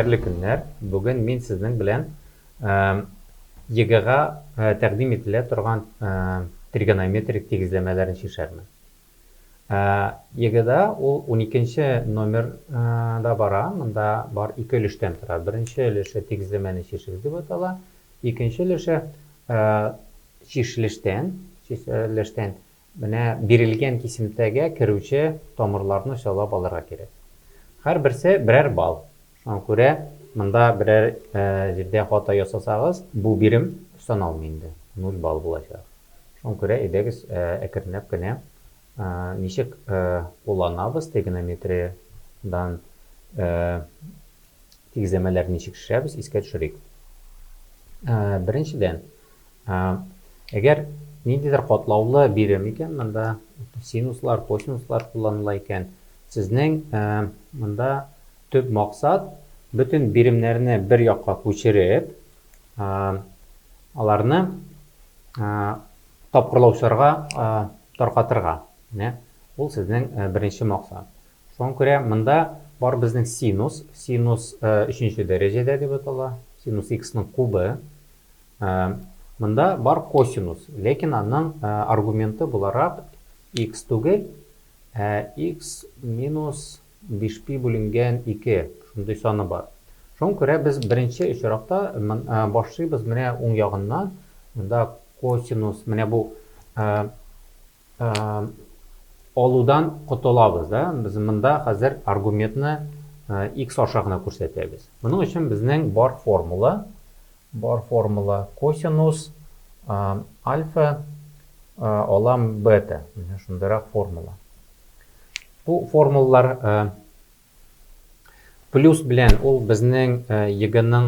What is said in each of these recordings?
Хәерле көннәр! Бүген мин сезнең белән ЕГЭга тәкъдим ителә торган тригонометрик тигезләмәләрне чишәрмен. ЕГЭда ул уникенче номерда бара. Монда бар ике өлештән тора. Беренче өлеше тигезләмәне чишегез дип атала. Икенче өлеше чишелештән, чишелештән Менә бирелгән кисемтәгә керүче тамырларны сайлап алырга кирәк. Һәрберсе берәр балл. Шуңа күрә монда берәр җирдә хата ясасагыз, бу бирем саналмый инде, нуль балл булачак. Шуңа күрә әйдәгез әкренләп кенә ничек кулланабыз тригонометриядән тигезләмәләрне ничек чишәбез, искә төшерик. Беренчедән, Әгәр ниндидер катлаулы бирем икән, монда синуслар, косинуслар кулланыла икән, сезнең монда төп максат бөтен биремнәрне бер якка күчереп, аларны тапкырлаучыларга таркатырга. Менә ул сезнең беренче максат. Шуңа күрә монда бар безнең синус, синус өченче дәрәҗәдә дип атала, синус х-ның кубы. Монда бар косинус, ләкин аның аргументы буларак x түгел, ә x минус 5π бүленгән 2 шундый саны бар. Шуңа күрә без беренче очракта башлыйбыз менә уң ягыннан. Монда косинус, менә бу алудан котылабыз, да? Без монда хәзер аргументны x аша гына күрсәтәбез. Моның өчен безнең бар формула, бар формула косинус альфа алам бета. Менә шундыйрак формула. Бу формулалар плюс белән ул безнең ЕГЭның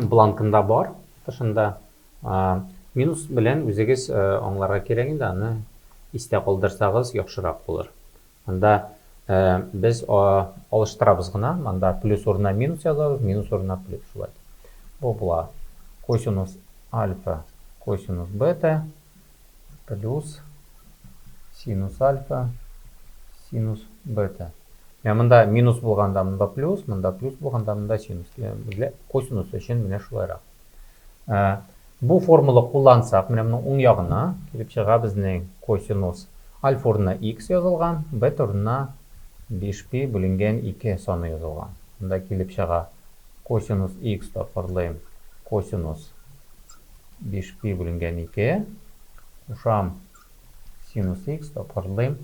бланкында бар, тышында. Минус белән үзегез аңларга кирәк инде, аны истә калдырсагыз яхшырак булыр. Анда без алыштырабыз гына, монда плюс урынына минус язабыз, минус урынына плюс, шулай. Бу була косинус альфа косинус бета плюс синус альфа синус бета. Менә монда минус булганда монда плюс, монда плюс булганда монда синус. Для косинус өчен менә шулайрак. Бу формула куллансак, менә моның уң ягына килеп чыга безнең косинус альфа урынына x язылган, бета урынына 5π бүленгән 2 саны язылган. Монда килеп чыга косинус x тапкырлыйм косинус 5π бүленгән 2 кушам синус x тапкырлыйм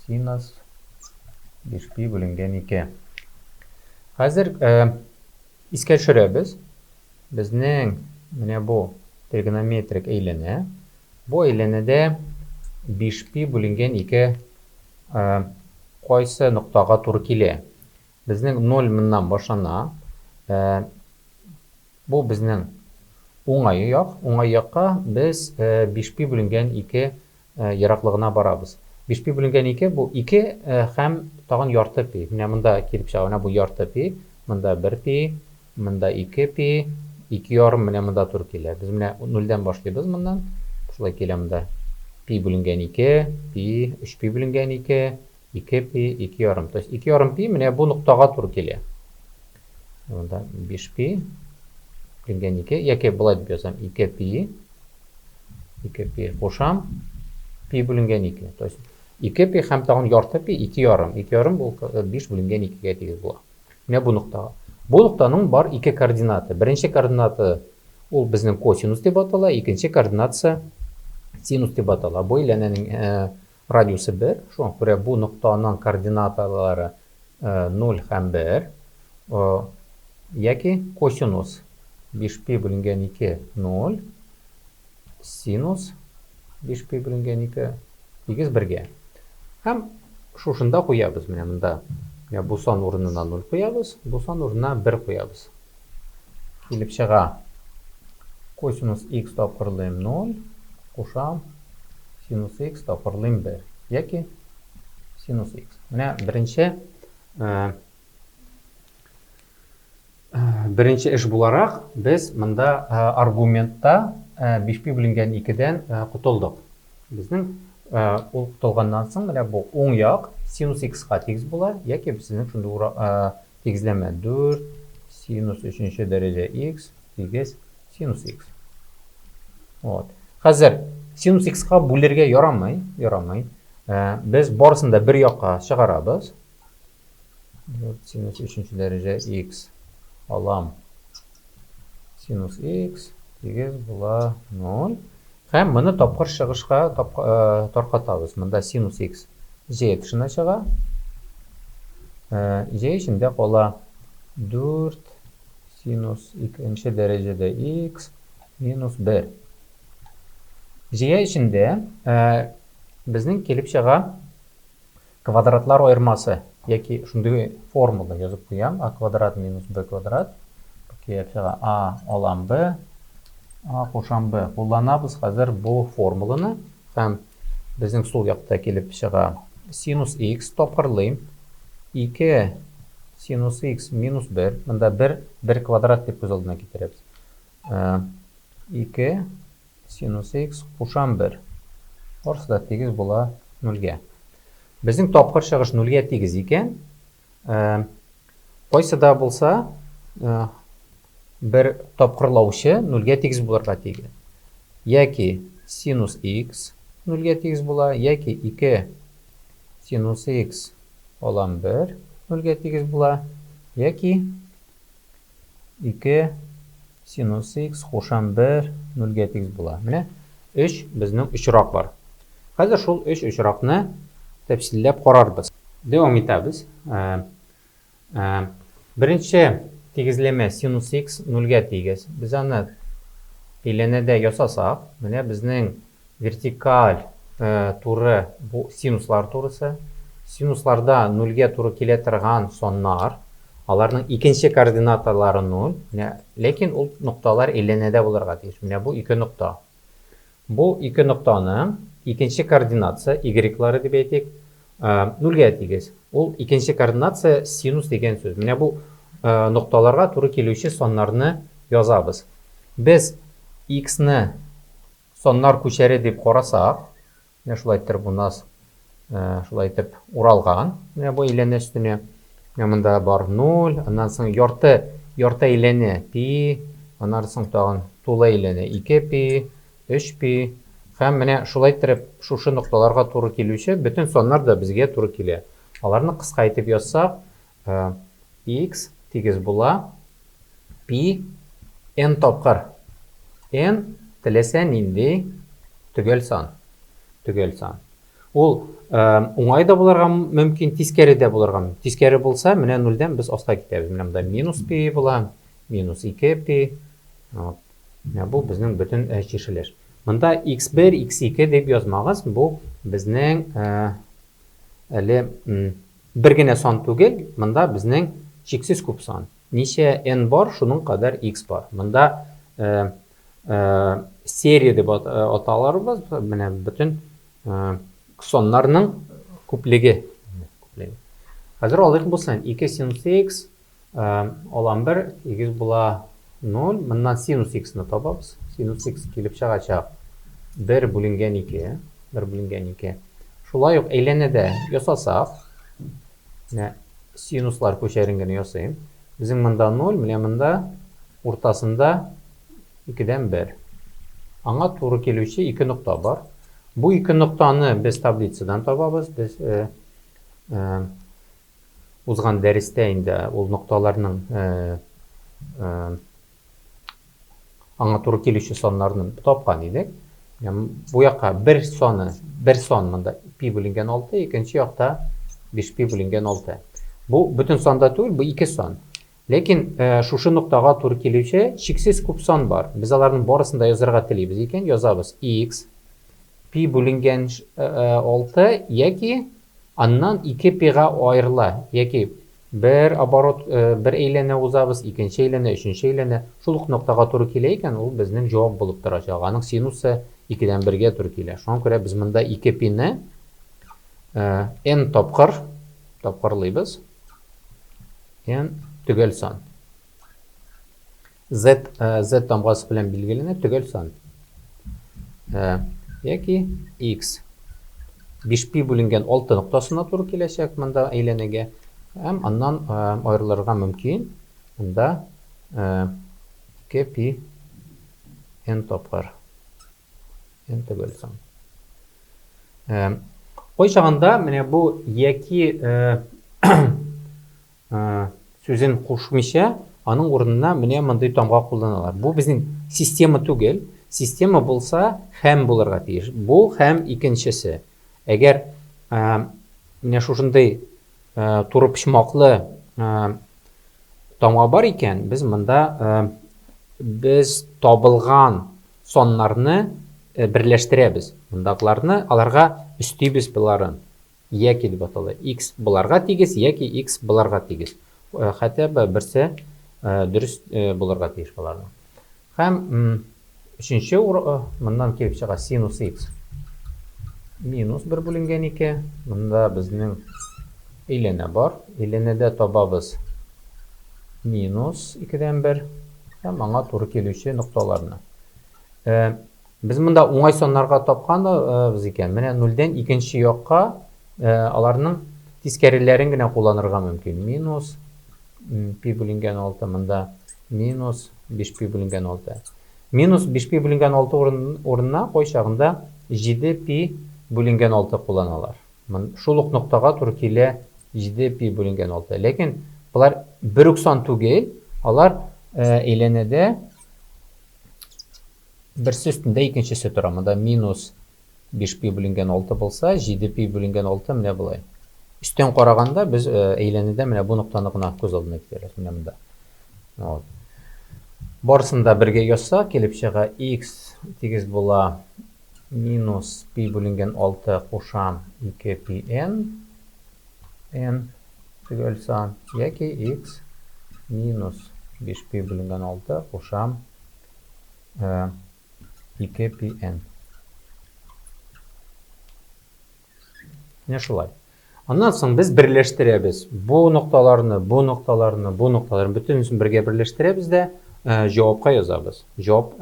синус 5π бүленгән 2. Хәзер искә төшерәбез. Безнең менә бу тригонометрик әйләнә. Бу әйләнәдә 5π бүленгән 2 кайсы ноктага туры килә? Безнең 0 моннан башлана. Бу безнең уңай як. Уңай якка без 5π бүленгән 2 ераклыгына барабыз. 5 пи бүленгән 2 бу 2 һәм тагын ярты пи. Менә монда килеп чыга, менә бу ярты пи, монда 1 пи, монда 2 пи, 2 ярым менә монда туры килә. Без менә нульдән башлыйбыз моннан. Шулай килә монда. Пи бүленгән 2, пи, 3 пи бүленгән 2, 2 пи, 2 ярым. То есть 2 ярым пи менә бу ноктага туры килә. Монда 5 пи бүленгән 2, яки болай дип язам, 2 пи, 2 пи кушам, пи бүленгән 2. То есть 2 пи һәм тагын ярты пи, 2 ярым. 2 ярым бу 5 бүленгән 2-гә тигез була. Менә бу ноктага. Бу ноктаның бар ике координаты. Беренче координаты ул безнең косинус дип атала, икенче координатасы синус дип атала. Бу әйләнәнең радиусы 1, шуңа күрә бу ноктаның координаталары 0 һәм 1, яки косинус 5π бүленгән 2, 0, синус 5π бүленгән 2, тигез 1-гә. Һәм шушында куябыз, менә монда. Менә бу сан урынына 0 куябыз, бу сан урынына 1 куябыз. Килеп чыга косинус х тапкырлыйм 0, кушам синус х тапкырлыйм 1, яки синус х. Менә беренче беренче эш буларак без монда аргументта 5π бүленгән 2-дән котылдык. Безнең Ул котылганнан соң менә бу уң як синус х-ка тигез була, яки безнең шундый тигезләмә 4 синус өченче дәрәҗә х тигез синус х. Вот. Хәзер синус х-ка бүлергә ярамый, ярамый. Без барысын да бер якка чыгарабыз. 4 синус өченче дәрәҗә х алам. Синус х тигез була 0. Һәм моны тапкыр чыгышка таркатабыз. Монда синус х җәя тышына чыга. Җәя эчендә кала 4 синус икенче дәрәҗәдә х минус 1. Җәя эчендә безнең килеп чыга квадратлар аермасы яки шундый формула язып куям. А квадрат минус б квадрат. Килеп чыга а алам б, а кушам б. Кулланабыз хәзер бу формуланы һәм безнең сул якта килеп чыга синус х тапкырлыйм. 2 синус х минус 1. Монда 1, 1 квадрат дип күз алдына китерәбез. 2 Синус х кушам 1. Барысы да тигез була нульгә. Безнең тапкыр чыгыш нульгә тигез икән, кайсы да булса бер тапкырлаучы нульгә тигез булырга тигез. Яки синус х нульгә тигез була, яки 2 синус х алам 1 нульгә тигез була, яки 2 синус х кушам 1 нульгә тигез була. Менә 3 безнең очрак бар. Хәзер шул 3 очракны тәфсилләп карарбыз. Дәвам итәбез. Беренче тигезләмә синус х нульгә тигез. Без аны әйләнәдә ясасак, менә безнең вертикаль туры бу синуслар турысы. Синусларда нульгә туры килә торган саннар, аларның икенче координаталары нуль, менә, ләкин ул нокталар әйләнәдә булырга тиеш. Менә бу ике нокта. Бу ике ноктаның икенче координатасы, y-лары дип әйтик, нульгә тигез. Ул икенче координация синус дигән сүз. Менә бу нокталарга туры килүче саннарны язабыз. Без x-ны Саннар күчәре дип карасак, менә шулай иттереп у нас шулай итеп уралган. Менә бу әйләнә өстенә. Менә монда бар 0, аннан соң ярты, ярты әйләнә пи, аннан соң тагын тулы әйләнә 2 пи, 3 пи. Һәм менә шулай иттереп шушы нокталарга туры килүче бөтен саннар да безгә туры килә. Аларны кыска итеп язсак, x тигез була Пи n тапкыр. N теләсә нинди төгәл сан. Төгәл сан. Ул уңай да булырга мөмкин, тискәре дә булырга мөмкин. Тискәре булса, менә нульдән без аска китәбез. Менә монда минус пи була, минус 2 пи. Вот. Менә бу безнең бөтен чишелеш. Монда x1, x2 дип язмагыз, бу безнең әле бер генә сан түгел, монда безнең чиксез күп сан. Ничә n бар, шуның кадәр x бар. Монда серия дип аталарбыз, менә бөтен саннарның күплеге. Хәзер алыйк булсын. 2 синус x алам 1, тигез була 0. Моннан синус x-ны табабыз. Синус x килеп чыгачак 1 бүленгән 2. 1 бүленгән 2. Шулай ук әйләнәдә ясасак, менә синуслар күчәрен генә ясыйм. Безнең монда 0, менә монда уртасында 2-дән 1. Аңа туры килүче ике нокта бар. Бу ике ноктаны без таблицадан табабыз. Без э, э, узган дәрестә инде ул нокталарның э, э, аңа туры килүче саннарны тапкан идек. Бу якка бер саны, бер сан монда пи бүленгән 6, икенче якта 5 пи бүленгән 6. Бу бөтен санда түгел, бу ике сан. Ләкин э, шушы ноктага туры килүче чиксез күп сан бар. Без аларның барысын да язарга телибез икән, язабыз x пи бүленгән 6 э, яки аннан 2 пига аерыла яки Бер оборот, бер әйләнә узабыз, икенче әйләнә, өченче әйләнә. Шул ук ноктага туры килә икән, ул безнең җавап булып торачак. Аның синусы икедән бергә туры килә. Шуңа күрә без монда 2 пины n тапкыр тапкырлыйбыз. N төгәл сан. Z, Z тамгасы белән билгеләнә төгәл сан. Яки x. 5 пи бүленгән 6 ноктасына туры киләчәк монда әйләнәгә. Һәм аннан аерылырга мөмкин. Монда 2 пи n тапкыр. N төгәл сан. Кайчагында менә бу яки сүзен кушмыйча, аның урынына менә мондый тамга кулланалар. Бу безнең система түгел. Система булса, һәм булырга тиеш. Бу һәм икенчесе. Әгәр менә шушындый туры почмаклы тамга бар икән, без монда без табылган саннарны берләштерәбез. Мондагыларны аларга өстибез боларын. Яки дип атала. X боларга тигез, яки X боларга тигез. Хотя бы берсе дөрес булырга тиеш боларның. Һәм өченче моннан килеп чыга синус x минус 1 бүленгән 2. Монда безнең әйләнә бар. Әйләнәдә табабыз минус 2-дән 1 һәм аңа туры килүче нокталарны. Без монда уңай саннарга тапканбыз икән, менә нульдән икенче якка аларның тискәреләрен генә кулланырга мөмкин. Минус пи бүленгән 6, монда минус 5 пи бүленгән 6. Минус 5 пи бүленгән 6 урынына кайчагында 7 пи бүленгән 6 кулланалар. Шул ук ноктага туры килә 7 пи бүленгән 6. Ләкин болар бер үк сан түгел, алар әйләнәдә Берсе өстендә икенчесе тора. Монда минус 5 пи бүленгән 6 булса, 7 пи бүленгән 6 менә болай. Өстән караганда без э, әйләнүдә менә бу ноктаны гына күз алдына китерәбез. Менә монда. Вот. Барысын да бергә язса, килеп чыга x тигез була минус пи бүленгән 6 кушам 2 пи n n төгәл сан яки x минус 5 пи бүленгән 6 кушам 2 пи n. Менә шулай. Аннан соң без берләштерәбез. Бу нокталарны, бу нокталарны, бу нокталарны бөтенесен бергә берләштерәбез дә җавапка язабыз. Җавап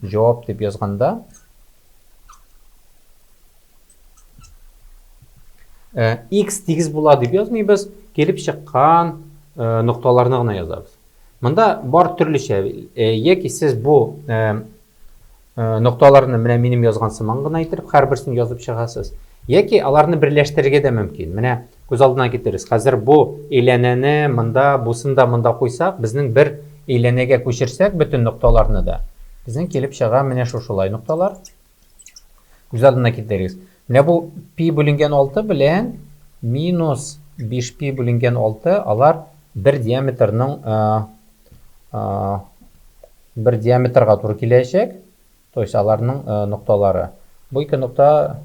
җавап дип язганда x тигез була дип язмыйбыз, килеп чыккан нокталарны гына язабыз. Монда бар төрлечә, яки сез бу нокталарны менә минем язган сыман гына итеп һәрберсен язып чыгасыз, яки аларны берләштерергә дә мөмкин. Менә күз алдына китерегез. Хәзер бу әйләнәне монда, бусын да монда куйсак, безнең бер әйләнәгә күчерсәк бөтен нокталарны да, безнең килеп чыга менә шушылай нокталар. Күз алдына китерегез. Менә бу пи бүленгән 6 белән минус 5 пи бүленгән 6 алар бер диаметрның бер диаметрга туры киләчәк. То есть аларның нокталары. Бу ике нокта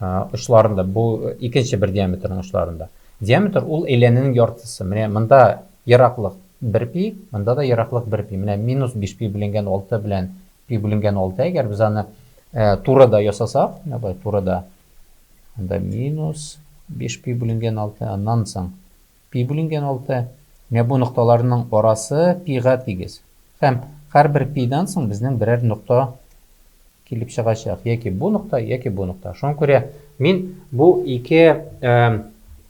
очларында, бу икенче бер диаметрның очларында. Диаметр ул әйләненең яртысы. Менә монда ераклык 1 пи, монда да ераклык 1 пи. Менә минус 5 пи бүленгән 6 белән Пи бүленгән 6, әгәр без аны э, турыда ясасак, менә болай турыда, анда минус 5 пи бүленгән 6, аннан соң пи бүленгән 6. Менә бу нокталарның арасы пига тигез. Һәм һәрбер пидан соң безнең берәр нокта килеп чыгачак. Яки бу нокта, яки бу нокта. Шуңа күрә мин бу ике э,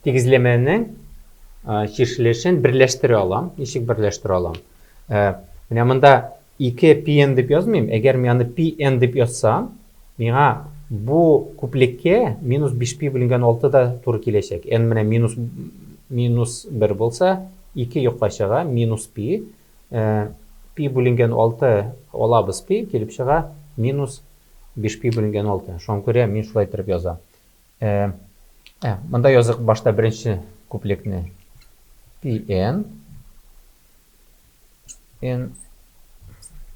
тигезләмәнең э, чишелешен берләштерә алам. Ничек берләштерә алам? Э, менә монда 2 пн дип язмыйм. Әгәр мин аны пн дип язсам, миңа бу күплеккә минус 5 пи бүленгән 6 да туры киләчәк. N менә минус минус 1 булса, 2 юкка чыга, минус пи. Э, пи бүленгән 6 алабыз пи, килеп чыга минус 5 пи бүленгән 6. Шуңа күрә мин шулай итеп язам. Э, э, монда язык башта беренче күплекне. Pn N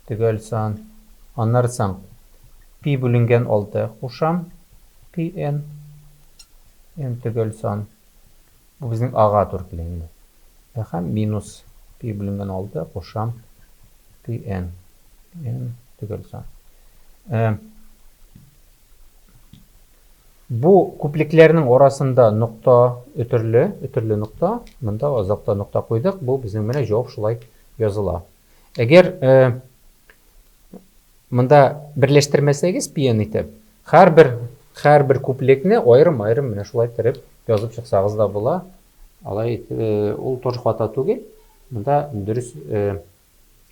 төгәл сан. Аннары соң пи бүленгән 6 кушам. Пи n n төгәл сан. Бу безнең А-га туры килә инде. Һәм минус пи бүленгән 6 кушам пи n n төгәл сан. Э, Бу күплекләрнең арасында нокта өтерле, өтерле нокта. Монда азакта нокта куйдык. Бу безнең менә җавап шулай языла. Әгәр э, монда берләштермәсәгез пиен итеп, һәрбер Һәрбер күплекне аерым-аерым менә шулай иттереп язып чыксагыз да була. Алай ул тоже хата түгел. Монда дөрес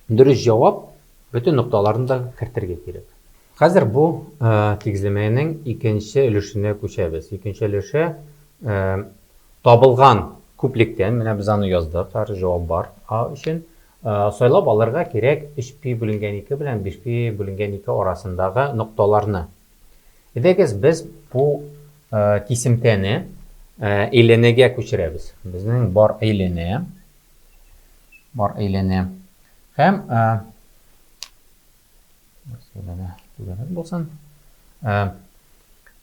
дөрес җавап бөтен нокталарны да кертергә кирәк. Хәзер бу тигезләмәнең икенче өлешенә күчәбез. Икенче өлеше табылган күплектән, менә без аны яздык, хәзер җавап бар А өчен. Сайлап алырга кирәк 3 пи бүленгән 2 белән 5 пи бүленгән 2 арасындагы нокталарны. Әйдәгез, без бу кисемтәне әйләнәгә күчерәбез. Безнең бар әйләнә, бар әйләнә. Һәм әйләнә түгәрәк булсын.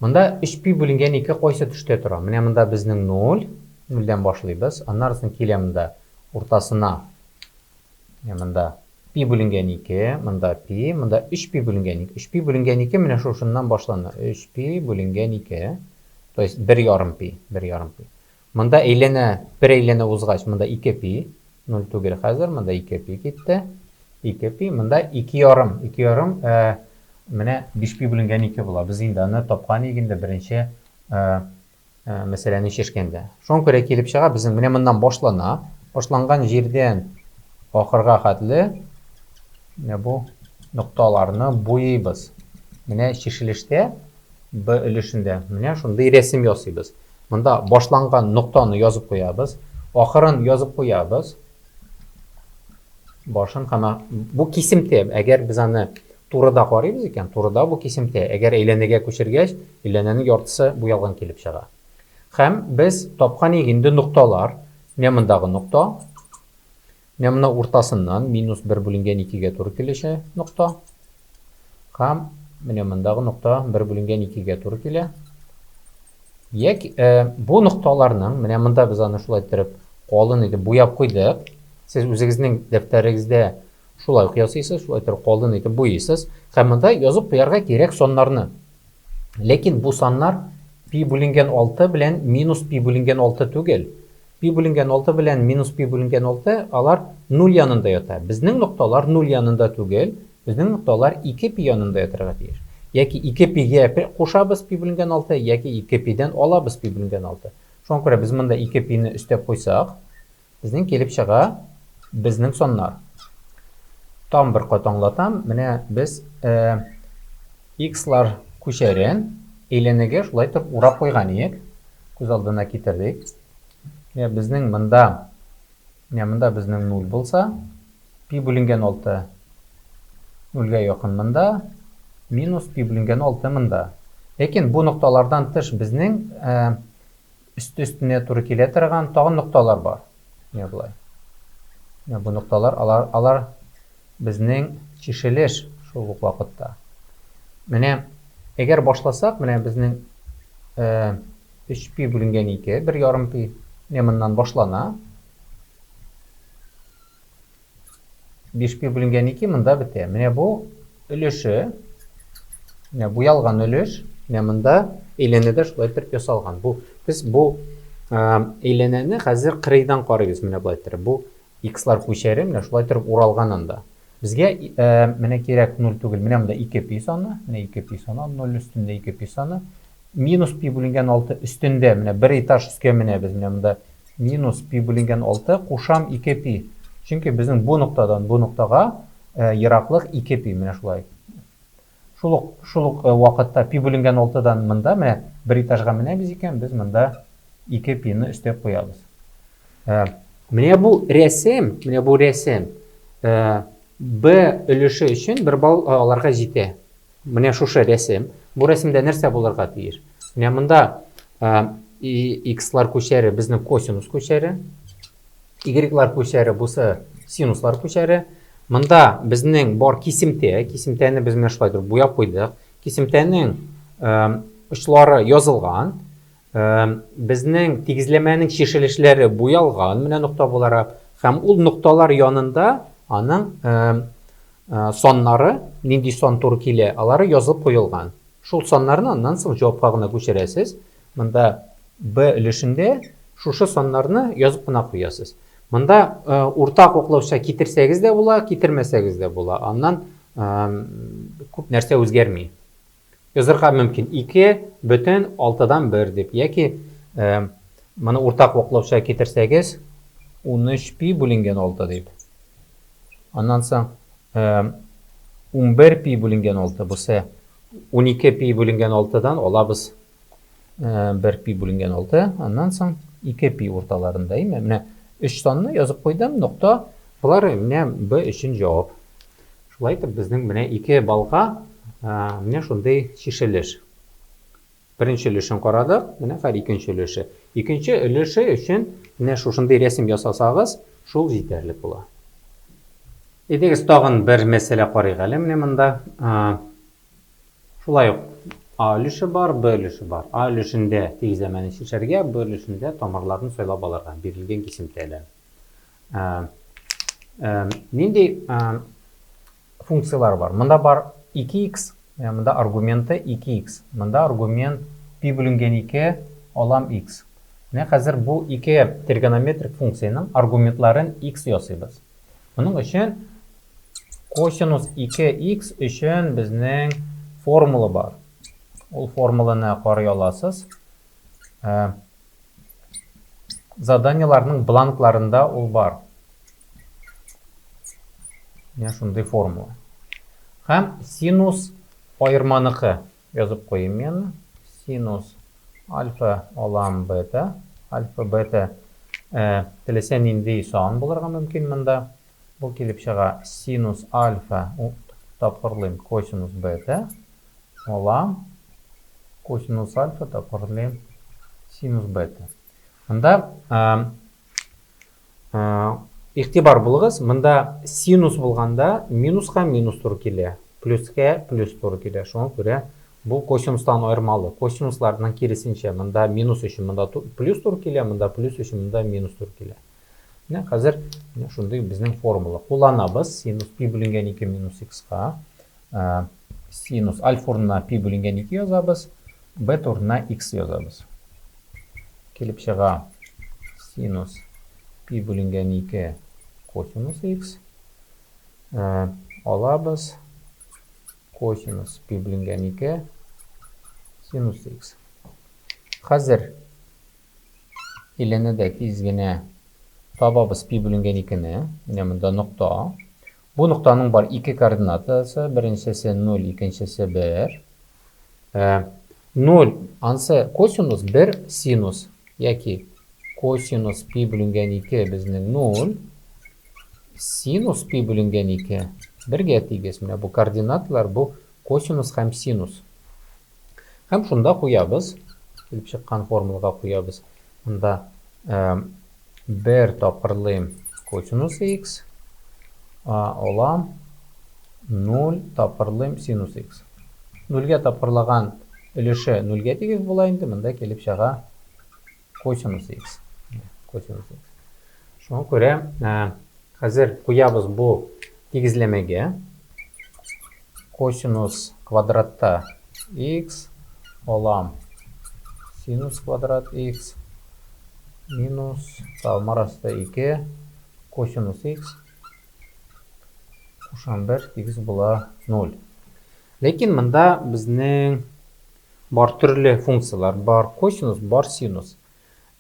Монда 3 пи бүленгән 2 кайсы төштә тора? Менә монда безнең 0, 0-дән башлыйбыз. Аннары соң килә монда уртасына. Менә монда пи бүленгән 2, монда пи, монда 3 пи бүленгән 2. 3 пи бүленгән 2 менә шушыннан башлана. 3 пи бүленгән 2. То есть 1,5 пи, 1,5 пи. Монда әйләнә, бер әйләнә узгач, монда 2 пи, 0 түгел хәзер, монда 2 пи китте. 2 пи, монда 2,5, 2,5, э, менә 5 пи бүленгән 2 була. Без инде аны тапкан идек инде беренче э, э, мәсьәләне чишкәндә. Шуңа күрә килеп чыга, безнең менә моннан башлана, башланган җирдән ахырга хәтле менә бу нокталарны буйыйбыз. Менә чишелештә Б өлешендә менә шундый рәсем ясыйбыз. Монда башланган ноктаны язып куябыз, ахырын язып куябыз. Башын һәм бу кисемтә, әгәр без аны турыда карыйбыз икән, турыда бу кисемтә. Әгәр әйләнәгә күчергәч, әйләнәнең яртысы буялган килеп чыга. Һәм без тапкан инде нокталар, менә мондагы нокта, Менә моны уртасыннан минус 1 бүленгән 2-гә туры килүче нокта. Һәм менә мондагы нокта 1 бүленгән 2-гә туры килә. Яки э, бу нокталарның, менә монда без аны шулай иттереп калын итеп буяп куйдык. Сез үзегезнең дәфтәрегездә шулай ук ясыйсыз, шулай итеп калын итеп буйыйсыз. Һәм монда язып куярга кирәк саннарны. Ләкин бу саннар пи бүленгән 6 белән минус пи бүленгән 6 түгел. Пи бүленгән 6 белән минус пи бүленгән 6 алар 0 янында ята. Безнең нокталар 0 янында түгел, безнең нокталар 2 пи янында ятырга тиеш. Яки 2 пигә кушабыз пи бүленгән 6, яки 2 пидән алабыз пи бүленгән 6. Шуңа күрә без монда 2 пины өстәп куйсак, безнең килеп чыга безнең саннар. Тагын бер кат аңлатам. Менә без э, x-лар күчәрен әйләнәгә шулай итеп урап куйган идек. Күз алдына китердек. Менә безнең монда, менә монда безнең 0 булса, пи бүленгән 6 0-гә якын монда, минус пи бүленгән 6 монда. Ләкин бу нокталардан тыш безнең э, өсте-өстенә туры килә торган тагын нокталар бар. Менә болай. Менә бу нокталар, алар, алар безнең чишелеш шул ук вакытта. Менә әгәр башласак, менә безнең э, 3 пи бүленгән 2, 1,5 пи, менә моннан башлана. 5 пи бүленгән 2 монда бетә. Менә бу өлеше, менә буялган өлеш, менә монда әйләнәдә шулай итеп ясалган. Бу без бу әйләнәне хәзер кырыйдан карыйбыз менә болай итеп. Бу x-лар күчәре менә шулай итеп уралган анда. Безгә менә кирәк 0 түгел, менә монда 2 пи саны, менә 2 пи саны, 0 өстендә 2 пи саны. Минус пи бүленгән 6 өстендә, менә бер этаж өскә менәбез, менә монда Минус пи бүленгән 6 кушам 2 пи. Чөнки безнең бу ноктадан бу ноктага э, ераклык 2 пи, менә шулай. Шул ук, шул ук э, вакытта пи бүленгән 6-дан монда менә бер этажга менәбез икән, без монда 2 пины өстәп куябыз. Э, менә бу рәсем, менә бу рәсем Б өлеше өчен бер балл аларга җитә. Менә шушы рәсем. Бу рәсемдә нәрсә булырга тиеш? Менә монда x-лар күчәре безнең косинус күчәре, y-лар күчәре бусы синуслар күчәре. Монда безнең бар кисемтә, кисемтәне без менә шулай итеп буяп куйдык. Кисемтәнең очлары язылган. Безнең тигезләмәнең чишелешләре буялган, менә нокта буларак, һәм ул нокталар янында аның саннары, нинди сан туры килә, алары язылып куелган. Шул саннарны аннан соң җавапка гына күчерәсез. Монда Б өлешендә шушы саннарны язып кына куясыз. Монда уртак уклауча китерсәгез дә була, китермәсәгез дә була. Аннан күп нәрсә үзгәрми. Язырга мөмкин 2 бөтен 6-дан 1 дип, яки моны уртак ваклауча китерсәгез, 13 пи бүленгән 6 дип. Аннан соң 11 пи бүленгән 6, бусы 12 пи бүленгән 6-дан алабыз 1 пи бүленгән 6, аннан соң 2 пи урталарында, әйме? Менә 3 санны язып куйдым, нокта. Болар менә Б өчен җавап. Шулай итеп, безнең менә 2 баллга менә шундый чишелеш. Беренче өлешен карадык, менә хәзер икенче өлеше. Икенче өлеше өчен менә шушындый рәсем ясасагыз, шул җитәрлек була. Әйдәгез, тагын бер мәсьәлә карыйк әле менә монда. Шулай ук А өлеше бар, Б өлеше бар. А өлешендә тигезләмәне чишәргә, Б өлешендә тамырларны сайлап алырга бирелгән кисемтәдә. Нинди функцияләр бар? Монда бар 2x, монда аргументы 2x. Монда аргумент пи бүленгән 2 алам x. Менә хәзер бу ике тригонометрик функциянең аргументларын x ясыйбыз. Моның өчен косинус 2x өчен безнең формула бар. Ул формуланы карый аласыз. Э, заданиеларның бланкларында ул бар. Менә шундый формула. Һәм синус аерманыкы язып куйыйм мин. Синус альфа алам бета. Альфа бета э, теләсә нинди сан булырга мөмкин монда. Бу килеп чыга синус альфа тапкырлыйм косинус бета алам косинус альфа тапкырлыйм синус бета. Монда э, игътибар булыгыз, монда синус булганда минуска минус туры килә, плюска плюс туры килә. Шуңа күрә бу косинустан аермалы. Косинусларның киресенчә, монда минус өчен монда плюс туры килә, монда плюс өчен монда минус туры килә. Менә хәзер менә шундый безнең формула. Кулланабыз синус пи бүленгән 2 минус х-ка. Э, синус альфа урынына пи бүленгән 2 язабыз, бета урынына х язабыз. Килеп чыга синус пи бүленгән 2 косинус х. Э, алабыз косинус пи бүленгән 2 синус х. Хәзер Әйләнәдә тиз генә табабыз пи бүленгән икене. Менә монда нокта. Бу ноктаның бар ике координатасы. Беренчесе 0, икенчесе 1. 0 ансы косинус, 1 синус. Яки косинус пи бүленгән 2 безнең 0. Синус пи бүленгән 2 бергә тигез. Менә бу координаталар бу косинус һәм синус. Һәм шунда куябыз, килеп чыккан формулага куябыз. Монда бер тапкырлыйм косинус х, алам 0 тапкырлыйм синус х. Нульгә тапкырлаган өлеше нульгә тигез була инде, монда килеп чыга косинус х. Косинус х. Шуңа күрә хәзер куябыз бу тигезләмәгә. Косинус квадратта х алам синус квадрат х минус салмар асты 2 косинус х кушам 1 тигез була 0. Ләкин монда безнең бар төрле функцияләр, бар косинус, бар синус.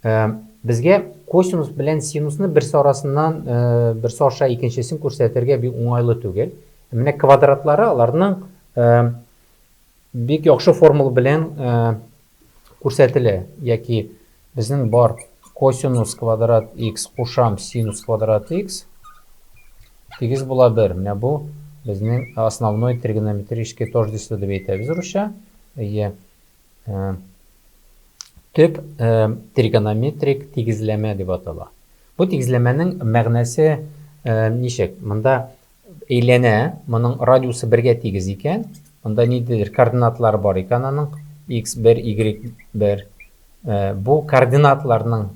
Э, безгә косинус белән синусны берсе арасыннан э, берсе аша икенчесен күрсәтергә бик уңайлы түгел. Менә квадратлары аларның э, бик яхшы формула белән күрсәтелә. Яки безнең бар косинус квадрат x кушам синус квадрат x тигез була 1. Менә бу безнең основной тригонометрическое тождество дип әйтәбез русча. Әйе. Э, төп э, тригонометрик тигезләмә дип атала. Бу тигезләмәнең мәгънәсе э, ничек? Монда әйләнә, моның радиусы бергә тигез икән, монда ниндидер координатлар бар икән аның x1, y1. Бу координатларның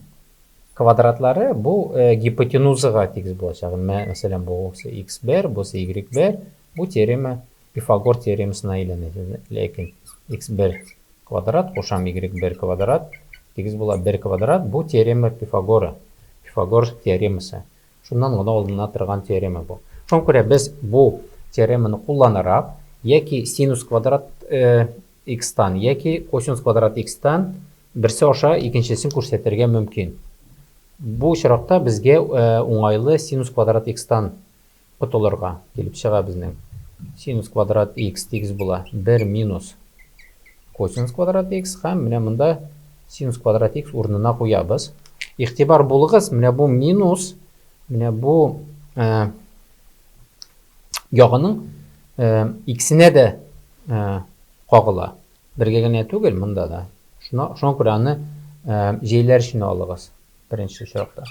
квадратлары бу гипотенузага тигез булачак. Мәсәлән, бу x1, бу y1, бу теорема Пифагор теоремасына әйләнә. Ләкин x1 квадрат кушам y1 квадрат тигез була 1 квадрат. Бу теорема Пифагора. Пифагор теоремасы. Шуннан гына алына торган теорема бу. Шуңа күрә без бу теореманы кулланарак яки синус квадрат э, x-тан яки косинус квадрат x-тан берсе аша икенчесен күрсәтергә мөмкин. Бу очракта безгә уңайлы синус квадрат x-тан котылырга. Килеп чыга безнең. Синус квадрат x тигез була 1 минус косинус квадрат x һәм менә монда синус квадрат x урынына куябыз. Игътибар булыгыз, менә бу минус, менә бу ягының икесенә дә кагыла. Бергә генә түгел, монда да. Шуна, шуңа күрә аны җәйләр өчен алыгыз. Беренче очракта.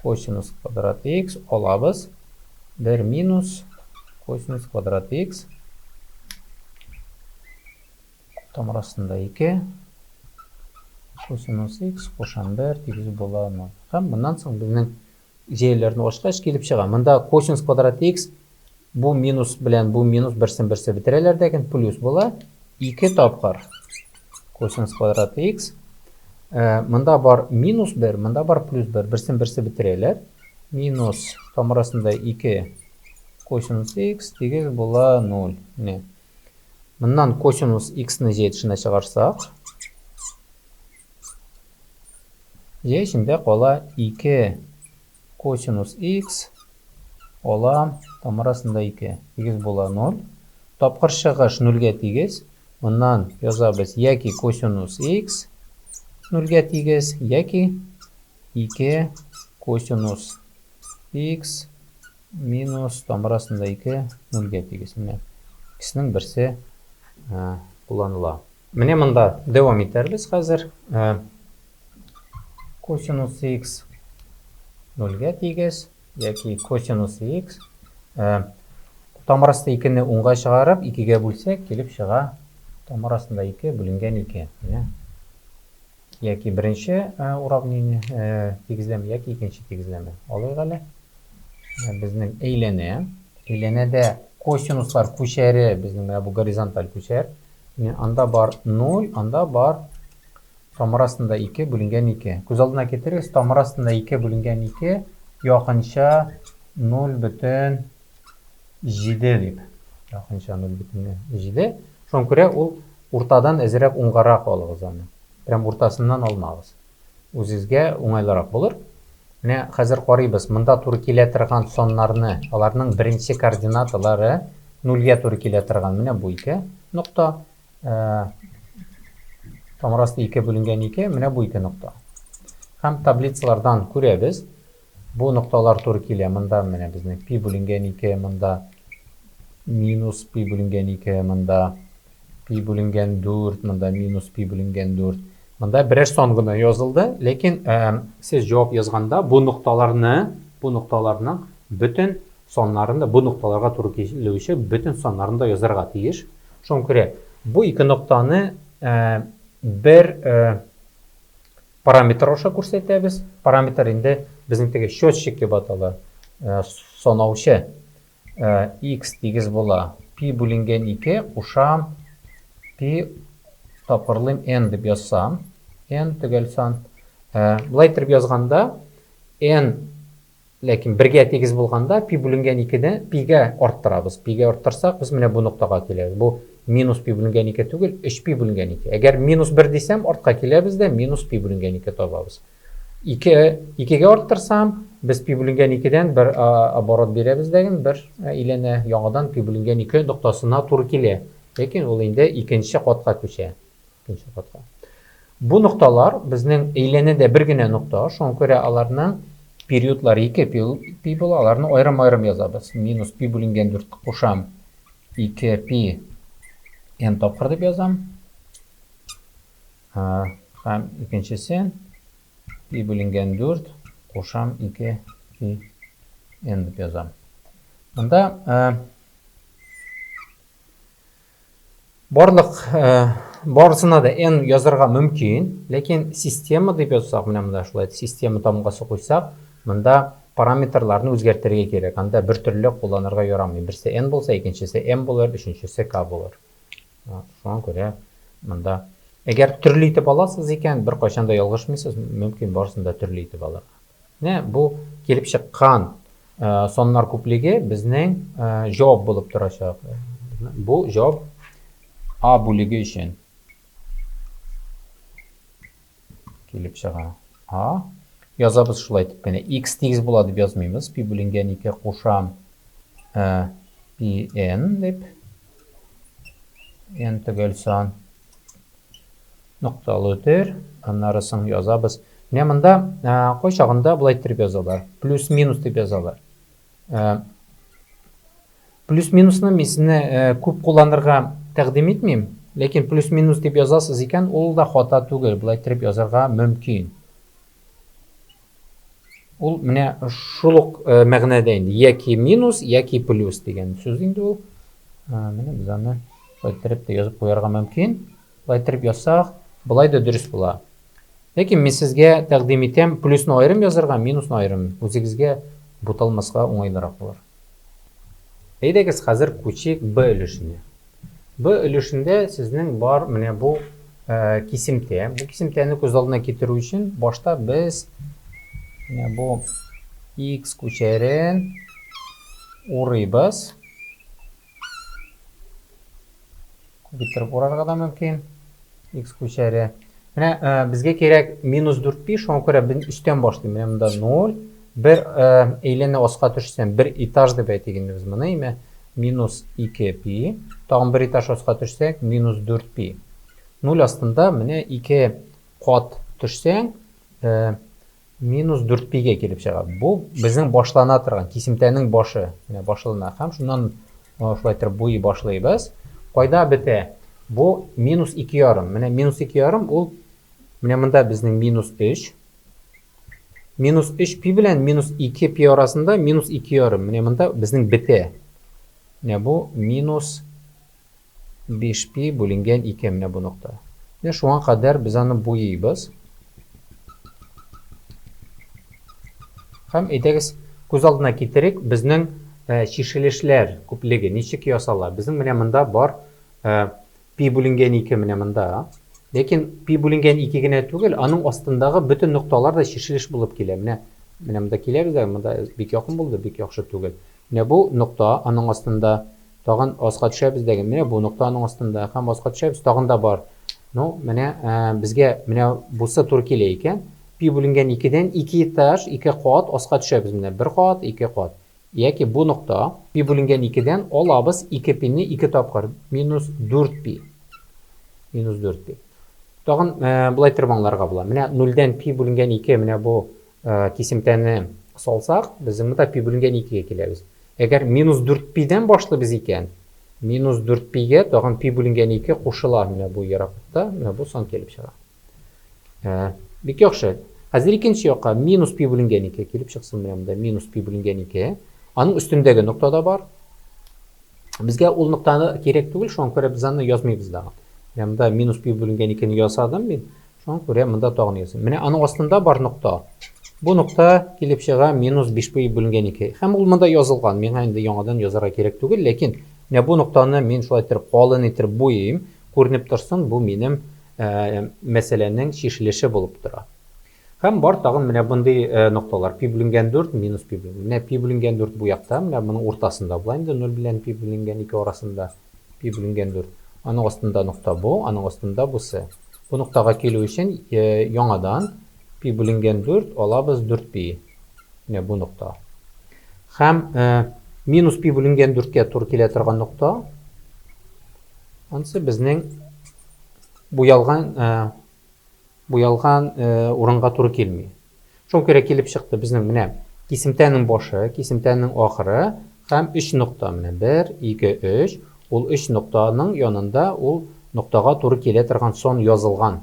Косинус квадрат x алабыз. 1 минус косинус квадрат x тамыр астында 2 косинус x кушам 1 тигез була 0. Һәм моннан соң безнең җәяләрне ачкач килеп чыга. Монда косинус квадрат x бу минус белән бу минус берсен берсе бетерәләр дәген плюс була. 2 тапкыр косинус квадрат x. Монда бар минус 1, монда бар плюс 1. Берсен берсе бетерәләр. Минус тамыр астында 2 косинус x тигез була 0. Менә. Моннан косинус x-ны җәй тышына чыгарсак, җәй эчендә кала 2 косинус x ала тамыр астында 2 тигез була 0. Тапкыр чыгыш 0-гә тигез. Моннан язабыз яки косинус x 0-гә тигез, яки 2 косинус x минус тамыр астында 2 0-гә тигез. Менә икесенең берсе кулланыла. Менә монда дәвам итәрбез хәзер. Косинус x 0-гә тигез яки косинус x тамыр асты 2-не уңга чыгарып, 2-гә бүлсәк, килеп чыга тамыр астында 2 бүленгән 2. Менә. Яки беренче уравнение тигезләмә, яки икенче тигезләмә. Алыйк әле. Безнең әйләнә. Әйләнәдә косинуслар күчәре, безнең менә бу горизонталь күчәр. Менә анда бар 0, анда бар тамыр астында 2 бүленгән 2. Күз алдына китерегез, тамыр астында 2 бүленгән 2 якынча 0,7 дип. Якынча 0,7. Шуңа күрә ул уртадан әзрәк уңгарак алыгыз аны. Прям уртасыннан алмагыз. Үзегезгә уңайлырак булыр. Менә хәзер карыйбыз, монда туры килә торган саннарны, аларның беренче координаталары нульгә туры килә торган менә бу ике нокта. Тамыр асты 2 бүленгән 2, менә бу ике нокта. Һәм таблицалардан күрәбез, бу нокталар туры килә. Монда менә безнең пи бүленгән 2, монда минус пи бүленгән 2, монда пи бүленгән 4, монда минус пи бүленгән 4. Монда берәр сан гына язылды, ләкин сез җавап язганда бу нокталарны, бу нокталарның бөтен саннарын да, бу нокталарга туры килүче бөтен саннарын да язарга тиеш. Шуңа күрә бу ике ноктаны бер параметр аша күрсәтәбез. Параметр инде безнең теге счетчик дип атала, санаучы. X тигез була пи бүленгән 2 кушам пи тапкырлыйм n дип язсам, n төгәл сан. Болай итеп язганда n ләкин бергә тигез булганда пи бүленгән 2-не пигә арттырабыз. Пигә арттырсак, без менә бу ноктага киләбез. Бу минус пи бүленгән 2 түгел, 3 пи бүленгән 2. Әгәр минус 1 дисәм, артка киләбез дә минус пи бүленгән 2 табабыз. 2, 2-гә арттырсам, без пи бүленгән 2-дән бер оборот бирәбез дәген, бер әйләнә, яңадан пи бүленгән 2 ноктасына туры килә. Ләкин ул инде икенче катка күчә. Икенче катка. Бу нокталар безнең әйләнәдә бер генә нокта, шуңа күрә аларның периодлары 2 пи була, аларны аерым-аерым язабыз. Минус пи бүленгән 4 кушам 2 пи n тапкыр дип язам. Һәм икенчесе пи бүленгән 4 кушам 2 пи n дип язам. Монда барлык барысына да n язарга мөмкин, ләкин система дип язсак, менә монда шулай система тамгасы куйсак, монда параметрларны үзгәртергә кирәк. Анда бер төрле кулланырга ярамый. Берсе n булса, икенчесе m булыр, өченчесе k булыр. Шуңа күрә монда әгәр төрле итеп аласыз икән, беркайчан да ялгышмыйсыз, мөмкин барысын да төрле итеп алырга. Менә бу килеп чыккан саннар күплеге безнең җавап булып торачак. Бу җавап А бүлеге өчен килеп чыга. А язабыз шулай итеп кенә. X тигез була дип язмыйбыз. Пи бүленгән 2 кушам э, пи n дип. N төгәл сан. Нокталы үтер. Аннары соң язабыз. Менә монда э, кайчагында болай иттереп язалар. Плюс-минус дип язалар. Э, плюс-минусны мин сезне э, күп кулланырга тәкъдим итмим, ләкин плюс-минус дип язасыз икән, ул да хата түгел, болай иттереп язарга мөмкин. Ул менә шул ук э, мәгънәдә инде, яки минус, яки плюс дигән сүз инде ул. Менә без аны шулай иттереп тә язып куярга мөмкин. Болай иттереп язсак, болай да дөрес була. Ләкин мин сезгә тәкъдим итәм, плюсны аерым язарга, минусны аерым. Үзегезгә буталмаска уңайлырак булыр. Әйдәгез хәзер күчик Б өлешенә. Б өлешендә сезнең бар менә бу э, кисемтә. Бу кисемтәне күз алдына китерү өчен башта без менә бу x күчәрен урыйбыз. Күп иттереп урарга да мөмкин. X күчәре. Менә э, безгә кирәк минус 4 пи, шуңа күрә без өстән башлыйм. Менә монда 0, бер э, әйләнә аска төшсәм, бер этаж дип әйтик инде без моны, име минус 2 пи. Тагын бер этаж аска төшсәк, минус 4 пи. 0 астында менә 2 кат төшсәң, э, Минус 4 пигә килеп чыга. Бу безнең башлана торган кисемтәнең башы. Менә башлана һәм шуннан шулай итеп буй башлыйбыз. Кайда бетә? Бу минус 2,5. Менә минус 2,5 ул менә монда безнең минус 3. Минус 3 пи белән минус 2 пи арасында минус 2,5. Менә монда безнең бетә. Менә бу минус 5 пи бүленгән 2 менә бу нокта. Менә шуңа кадәр без аны буйыйбыз. Һәм әйдәгез күз алдына китерик, безнең э, чишелешләр күплеге ничек ясала. Безнең менә монда бар э, пи бүленгән 2 менә монда. Ләкин пи бүленгән 2 генә түгел, аның астындагы бөтен нокталар да чишелеш булып килә. Менә менә монда киләбез дә, монда бик якын булды, бик яхшы түгел. Менә бу нокта аның астында. Тагын аска төшәбез дә, менә бу ноктаның астында һәм аска төшәбез, тагын да бар. Ну, менә э, безгә менә бусы туры килә икән. Пи бүленгән 2-дән 2 этаж, 2 кат аска төшәбез менә. 1 кат, 2 кат. Яки бу нокта пи бүленгән 2-дән алабыз 2 пины 2 тапкыр. Минус 4 пи. Минус 4 пи. Тагын э, болай итеп аңларга була. Менә 0-дән пи бүленгән 2 менә бу э, кисемтәне салсак, без монда пи бүленгән 2-гә киләбез. Әгәр минус 4 пидән башлыйбыз икән, минус 4 пигә тагын пи бүленгән 2 кушыла менә бу ераклыкта, менә бу сан килеп чыга. Э, бик яхшы. Хәзер икенче якка минус пи бүленгән 2 килеп чыксын менә монда минус пи бүленгән 2. Аның өстендәге нокта да бар. Безгә ул ноктаны кирәк түгел, шуңа күрә без аны язмыйбыз да. Менә монда минус пи бүленгән 2-не ясадым мин. Шуңа күрә монда тагын языйм. Менә аның астында бар нокта. Бу нокта килеп чыга минус 5 пи бүленгән 2. Һәм ул монда язылган. Миңа инде яңадан язарга кирәк түгел, ләкин менә бу ноктаны мин шулай итеп калын итеп буйыйм, күренеп торсын, бу минем э, мәсьәләнең чишелеше булып тора. Һәм бар тагын менә мондый э, нокталар. Пи бүленгән 4 минус пи бүленгән. Менә пи бүленгән 4 бу якта, менә моның уртасында була инде 0 белән пи бүленгән 2 арасында. Пи бүленгән 4. Аның астында нокта бу, аның астында бусы. Бу ноктага килү өчен э, яңадан пи бүленгән 4 алабыз 4 пи. Менә бу нокта. Һәм э, минус пи бүленгән 4-кә туры килә торган нокта. Ансы безнең буялган э, буялган урынга туры килми. Шуңа күрә килеп чыкты безнең менә кисемтәнең башы, кисемтәнең ахыры һәм өч нокта менә 1, 2, 3. Ул өч ноктаның янында ул ноктага туры килә торган сан язылган.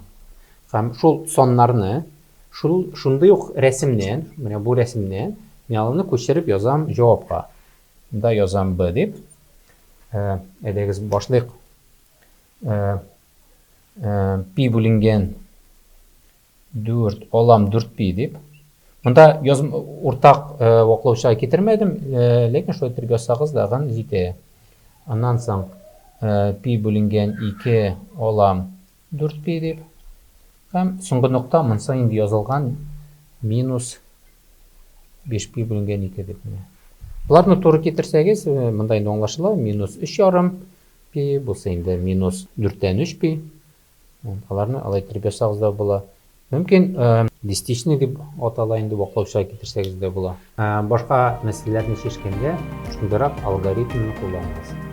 Һәм шул саннарны шул шундый ук рәсемнән, менә бу рәсемнән мин аларны күчереп язам җавапка. Монда язам B дип. Әйдәгез башлыйк. Пи бүленгән 4 алам 4 пи дип. Монда яз уртак ваклаучыга китермәдем, ләкин шулай итеп язсагыз дагын җитә. Аннан соң пи бүленгән 2 алам 4 пи дип. Һәм соңгы нокта монсы инде язылган минус 5 пи бүленгән 2 дип менә. Боларны туры китерсәгез, монда инде аңлашыла, минус 3 ярым. пи, бусы инде минус дүрттән өч пи. Аларны алай иттереп язсагыз да була. Мөмкин, дистичный дип атала инде, ваклаучыга китерсәгез дә була. Башка мәсьәләләрне чишкәндә шундыйрак алгоритмны кулланыгыз.